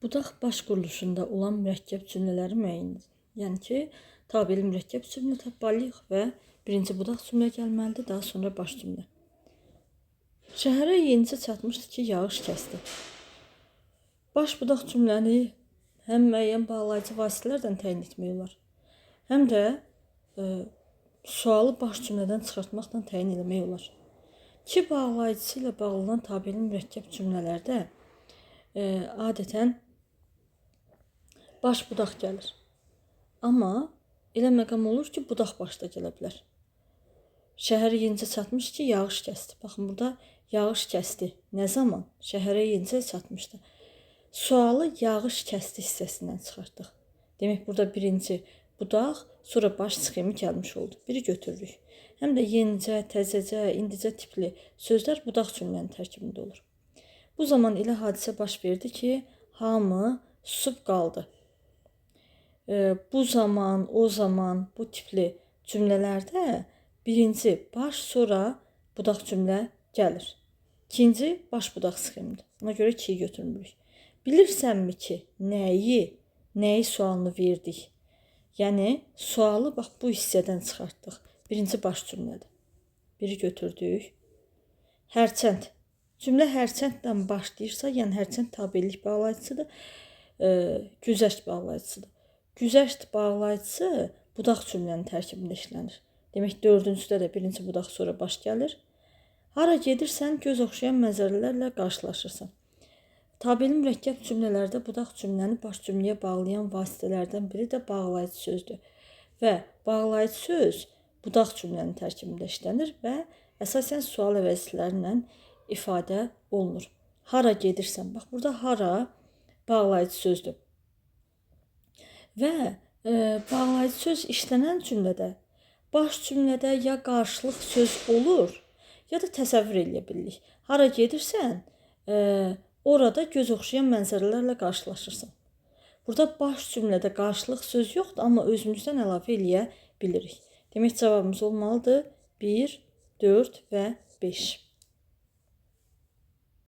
Budaq baş quruluşunda olan mürəkkəb cümlələri müəyyən edin. Yəni ki, tabeli mürəkkəb cümlə tapmalıyıq və birinci budaq cümlə gəlməlidir, daha sonra baş cümlə. Şəhərə yenicə çatmışdı ki, yağış kəsdi. Baş budaq cümləni həm müəyyən bağlayıcı vasitələrlə təyin etmək olar, həm də sualı baş cümlədən çıxartmaqla təyin etmək olar. Ki bağlayıcısı ilə bağlanan tabeli mürəkkəb cümlələrdə adətən baş budaq gəlir. Amma elə məqam olur ki, budaq başda gələ bilər. Şəhərə yenicə çatmış ki, yağış kəsdi. Baxın, burada yağış kəsdi. Nə zaman? Şəhərə yenicə çatmışdı. Sualı yağış kəsdi hissəsindən çıxartdıq. Demək, burada birinci budaq, sonra baş sxemi gəlmiş oldu. Biri götürürük. Həm də yenicə, təzəcə, indicə tipli sözlər budaq cümlənin tərkibində olur. Bu zaman elə hadisə baş verdi ki, hamı susub qaldı. Bu zaman, o zaman bu tipli cümlələrdə birinci baş, sonra budaq cümlə gəlir. İkinci baş budaq sxemidir. Ona görə 2-yi götürmürük. Bilirsənmi ki, nəyi sualını verdik? Yəni, sualı bax bu hissədən çıxartdıq. Birinci baş cümlədir. Biri götürdük. Hərçənd. Cümlə hərçəndlə başlayırsa, yəni hərçənd tabelik bağlayıcısıdır, güzəşt bağlayıcısıdır. Güzəşt bağlayıcısı budaq cümlənin tərkibində işlənir. Demək, dördüncüdə də birinci budaq, sonra baş gəlir. Hara gedirsən, göz oxşayan mənzərələrlə qarşılaşırsan. Tabeli mürəkkəb cümlələrdə budaq cümləni baş cümləyə bağlayan vasitələrdən biri də bağlayıcı sözdür. Və bağlayıcı söz budaq cümlənin tərkibində işlənir və əsasən sual əvəzlərlə ifadə olunur. Hara gedirsən? Bax, burada hara bağlayıcı sözdür. Və bağlayıcı söz işlənən cümlədə, baş cümlədə ya qarşılıq söz olur, ya da təsəvvür eləyə bilirik. Hara gedirsən, orada göz oxşayan mənzərələrlə qarşılaşırsan. Burada baş cümlədə qarşılıq söz yoxdur, amma özümüzdən əlavə eləyə bilirik. Demək, cavabımız olmalıdır 1, 4 və 5.